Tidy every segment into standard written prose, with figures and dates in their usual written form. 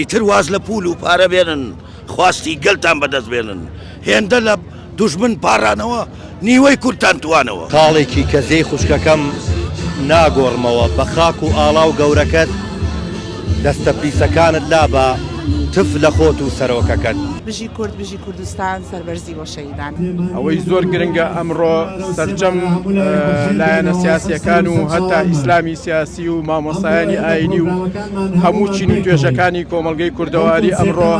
ئیتر واز لە پوول و پارە بێنن خواستی گەلتان بەدەست بێنن هێندە لە دوژمن پاڕانەوە نیوەی کوردتان توانەوە. تاڵێکی کەزێی خوشکەکەم ناگۆڕمەوە بە خاک و ئاڵا و گەورەکەت دەستە پیسەکانت لابە تف لە خۆت و سەرۆکەکەت. بژی کورد بژی کوردستان سەربەرزی بۆ شەهیدان. ئەوەی زۆر گرنگە ئەمڕۆ سەرجەم لایەنە سیاسیەکان و هەتا ئیسلامی سیاسی و مامۆستایانی ئاینی و هەموو چین و توێژەکانی کۆمەڵگەی کوردەواری ئەمڕۆ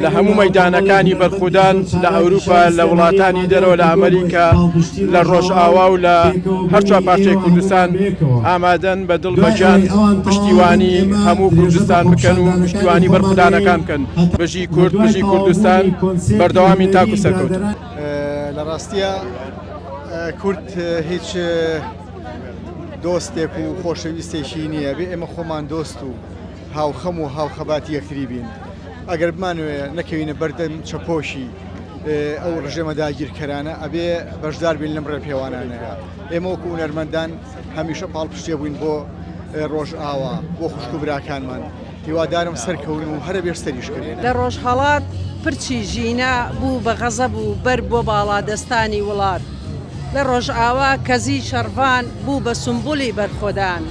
لە هەموو مەدانەکانی بەرخودان لە ئەوروپا لە وڵاتانی دەرەوە لە ئەمریکا لە ڕۆژئاوا و لە هەر چوار پارچەی کوردستان ئامادەن بە دڵ بەگیان پشتیوانی هەموو کوردستان بکەن و پشتیوانی بەرخودانەکان بکەن بژی کورد بژی کوردستان بەردەوامین تاکو سەرکەوتن. لە ڕاستیە کورد هیچ دۆستێک و خۆشەویستێکی نییە بێ ئێمە خۆمان دۆست و هاوخەم و هاوخەباتی یەکتری بین ئەگەر بمانوێ نەکەوینە بەردەم چەپۆشی ئەو ڕژێمە داگیرکەرانە ئەبێ بەشدار بین لەم ڕێپێوانانەیە ئێمە وەکو هونەرمەندان هەمیشە پاڵپشتێ بووین بۆ ڕۆژئاوا بۆ خوشک و براکانمان هیوادارم سەرکەون و هەرە بێش سەریش کەون. لە ڕۆژهەڵات پرچی ژینا بوو بە غەزەب و بەر بۆ باڵادەستانی وڵات. لە ڕۆژئاوا کەزی شەڕڤان بوو بە سومبولی بەرخۆدان.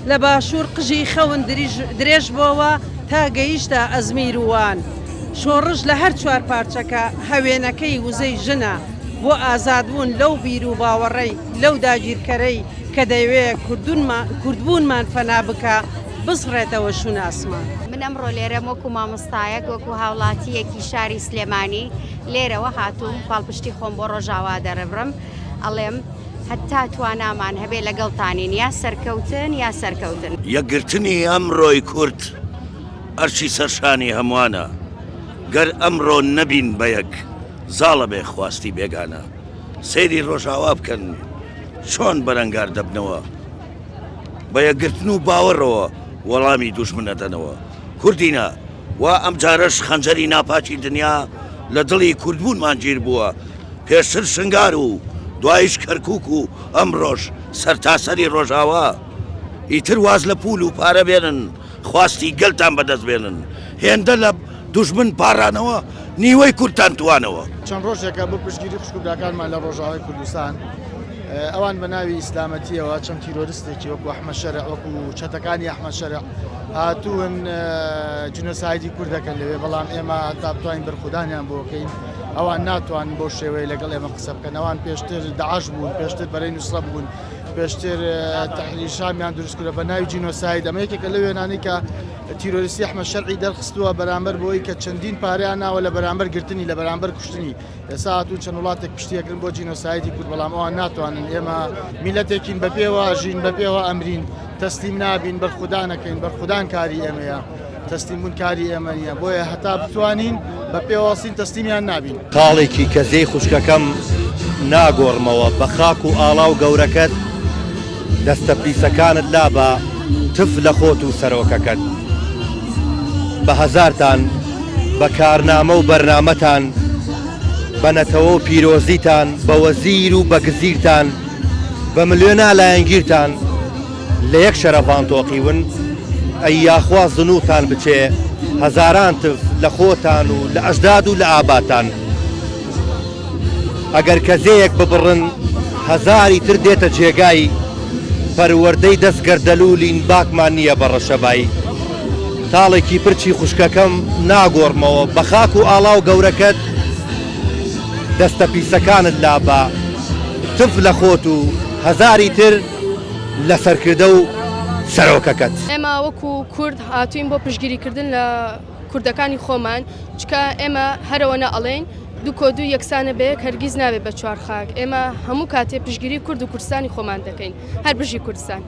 لە باشوور قژی خەون درێژ بۆوە تا گەیشتە ئەزمیر و وان. شۆڕش لە هەر چوارپارچەکە هەوێنەکەی وزەی ژنە بۆ ئازادبوون لەو بیروباوەڕەی لەو داگیرکەرەی کە دەیەوێ کوردبوونمان فەنا بکا بسڕێتەوە شوناسمان. من ئەمڕۆ لێرەم وەکو مامۆستایەک، وەکو هاوڵاتییەکی شاری سلێمانی لێرەوە هاتووم پاڵپشتی خۆم بۆ ڕۆژاوا دەربڕم، ئەڵێم هەتا توانامان هەبێ لەگەڵتانین یا سەرکەوتن یا سەرکەوتن. یەکگرتنی ئەمڕۆی کورد ئەرکی سەرشانی هەمووانە، گەر ئەمڕۆ نەبین بە یەک زاڵە بێ خواستی بێگانە، سەیری ڕۆژاوا بکەن چۆن بەرەنگار دەبنەوە، بە یەکگرتن و باوەڕەوە وەڵامی دوژمن ئەدەنەوە. کوردینە، وا ئەمجارەش خەنجەری ناپاکی دنیا لە دڵی کوردبوونمان گیر بووە، پێشتر شنگار و دوایش کەرکوک و ئەمڕۆش سەرتاسەری ڕۆژاوا. ئیتر واز لە پوول و پارە بێنن، خواستی گەلتان بەدەست بێنن. هێندە لە دوژمن پاڕانەوە، نیوەی کوردتان توانەوە. چەند ڕۆژێکە بۆ پشتگیری خوشک و براکانمان لە ڕۆژاوای کوردستان ئەوان بە ناوی ئیسلامەتیەوە چەند تیرۆرستێکی وەکو ئەحمەد شەرع وەکو چەتەکانی ئەحمەد شەرع هاتوون جینۆسایدی کورد دەکەن لەوێ بەڵام ئێمە تا بتوانین بەرخودانیان بۆ بکەین ئەوان ناتوانن بەو شێوەیە لەگەڵ ئێمە قسە بکەن ئەوان پێشتر داعش بوون پێشتر بەرەی نوسرە بوون پێشتر تەحریر شامیان دروست کردە بە ناوی جینۆساید ئەمە یەکێکە لە وێنانەی کە تیرۆریستی ئەحمەد شەرعی دەرخستووە بەرامبەر بۆی کە چەندین پارەیان ناوە لە بەرامبەر گرتنی لە بەرامبەر کوشتنی ئێستا هاتوون چەند وڵاتێک پشتی ئەگرن بۆ جینۆسایدی کورد بەڵام ئەوان ناتوانن ئێمە میلەتێکین بە پێوە ژین بە پێوە ئەمرین تەسلیم نابین بەرخودانەکەین بەرخودان کاری ئێمەیە تەسلیم بوون کاری ئێمە نییە بۆیە هەتا بتوانین بە پێوەسین تەسلیمیان نابین. تاڵێکی کەزێی خوشکەکەم ناگۆڕمەوە بە خاک و ئاڵا و گەورەکەت دەستە پیسەکانت لابە تف لە خۆت و سەرۆکەکەت بە هەزارتان بە کارنامە و بەرنامەتان بە نەتەوە و پیرۆزیتان بە وەزیر و بە گزیرتان بە ملیۆنا لایەنگیرتان لە یەک شەرەڤان تۆقیون ئەی یاخوا زنوتان بچێ هەزاران تف لە خۆتان و لە ئەژداد و لە ئاباتان ئەگەر کەزێیەک ببڕن هەزاری تر دێتە جێگای پەروەردەی دەست گەردەلوولین باکمان نییە بە ڕەشەبای تاڵێکی پرچی خوشکەکەم ناگۆڕمەوە بە خاک و ئاڵا و گەورەکەت دەستە پیسەکانت لابە تف لە خۆت و هەزاری تر لە سەرکردە و سەرۆکەکەت. ئێمە وەکو کورد هاتووین بۆ پشتگیریکردن لە کوردەکانی خۆمان چکە ئێمە هەرەوەنە ئەڵێین دوو کۆ دوو یەکسانە بە یەک هەرگیز نابێت بە چوار خاک ئێمە هەموو کاتێ پشتگیری کورد و کوردستانی خۆمان دەکەین هەر بژی کوردستان.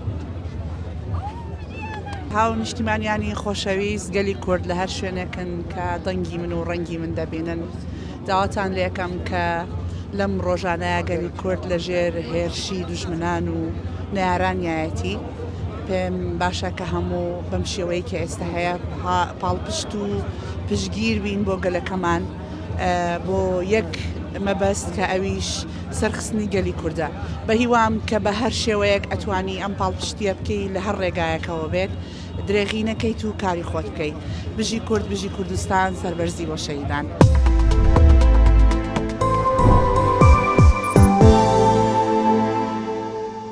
هاونیشتیمانیانی خۆشەویست گەلی کورد لە هەر شوێنێکن کە دەنگی من و ڕەنگی من دەبینن داواتان لێکەم کە لەم ڕۆژانەیە گەلی کورد لە ژێر هێرشی دوژمنان و نەیارانیایەتی پێم باشە کە هەموو بەم شێوەیە کە ئێستا هەیە پاڵپشت و پشتگیر بین بۆ گەلەکەمان بۆ یەک مەبەست کە ئەویش سەرخستنی گەلی کوردە بە هیوام کە بە هەر شێوەیەک ئەتوانی ئەم پاڵپشتیە بکەی لە هەر ڕێگایەکەوە بێت. درێغی نەکەیت و کاری خۆت بکەیت. بژی کورد بژی کوردستان سەربەرزی بۆ شەهیدان.